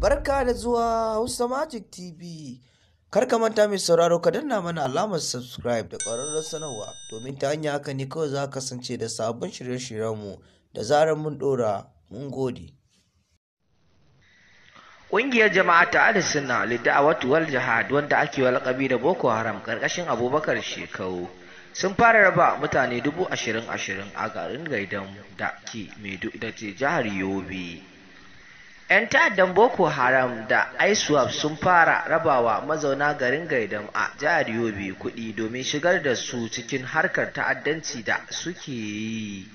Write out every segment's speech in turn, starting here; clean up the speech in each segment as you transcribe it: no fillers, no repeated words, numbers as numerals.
Barka da zuwa Hausa Magic TV. Kar ka manta mai sauraro, ka danna mana alamar subscribe da ƙararrawar sanarwa, domin ta hanya haka ne kawai za ka kasance da sabbin shirye-shiryenmu da zarar mun ɗora. Mun gode. Ƙungiyar Jama'a ta Ahli Lidda'awatu wal Jihad, wanda ake wa laƙabi da Boko Haram, ƙarƙashin Abubakar Shekau, sun fara raba mutane 20,000, 20,000 a garin Gaidam da ke da ke jihar Yobe. 'Yan ta'addan Boko Haram da ISWAP sun fara rabawa mazauna garin Gaidam a jihar Yobe kuɗi domin shigar da su cikin harkar ta'addanci da suke yi.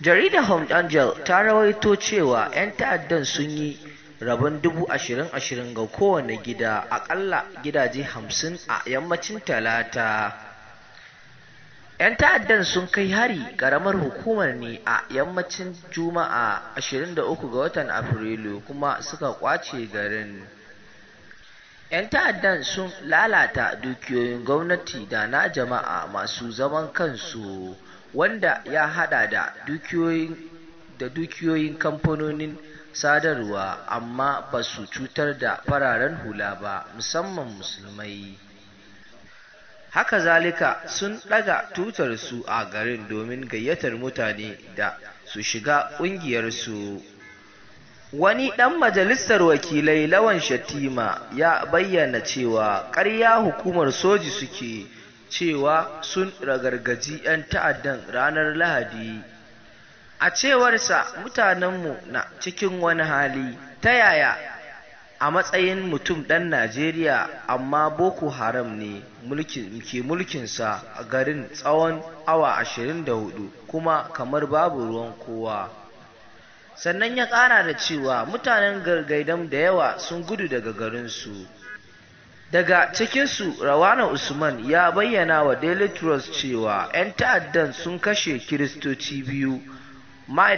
Jaridar Home Angel ta rawaito cewa 'yan ta'addan sun yi rabon 20,000, 20,000 ga kowane gida, akalla gidaje 50, a yammacin Talata. 'Yan ta'addan sun kai hari karamar hukumar ne a yammacin Juma'a 23 ga watan Afrilu kuma suka kwace garin. 'Yan ta'addan sun lalata dukiyoyin gwamnati da na jama'a masu zaman kansu, wanda ya hada da dukiyoyin kamfanonin sadarwa, amma ba su cutar da fararen hula ba, musamman Musulmai. Haka zalika, sun ɗaga tutarsu a garin domin gayyatar mutane da su shiga ƙungiyarsu. Wani ɗan majalisar wakilai, Lawan Shatima, ya bayyana cewa ƙarya hukumar soji suke cewa sun ragargaji 'yan ta'addan ranar Lahadi. A cewarsa, "Mutanenmu na cikin wani hali, ta yaya a matsayin mutum ɗan Najeriya amma Boko Haram ne ke mulkinsa a garin tsawon awa 24 kuma kamar babu ruwan kowa?" Sannan ya ƙara da cewa mutanen Gaidam da yawa sun gudu daga garinsu. Daga cikinsu, Rawana Usman ya bayyana wa Daily Trust cewa 'yan ta'addan sun kashe Kiristoci biyu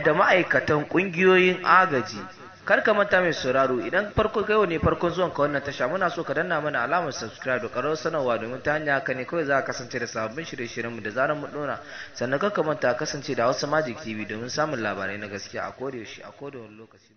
da ma'aikatan ƙungiyoyin agaji. Kar ka manta mai sauraro, idan farko kai ne farkon zuwan ka wannan tasha, muna so ka danna mana alamar subscribe da ƙararrawar sanarwa, domin ta hanya haka ne kawai za ka kasance da sababbin shirye-shiryen mu da zarar mun ɗora. Sannan kar ka manta, kasance da Hausa Magic TV domin samun labarai na gaskiya a koda yaushe, a koda wani lokaci.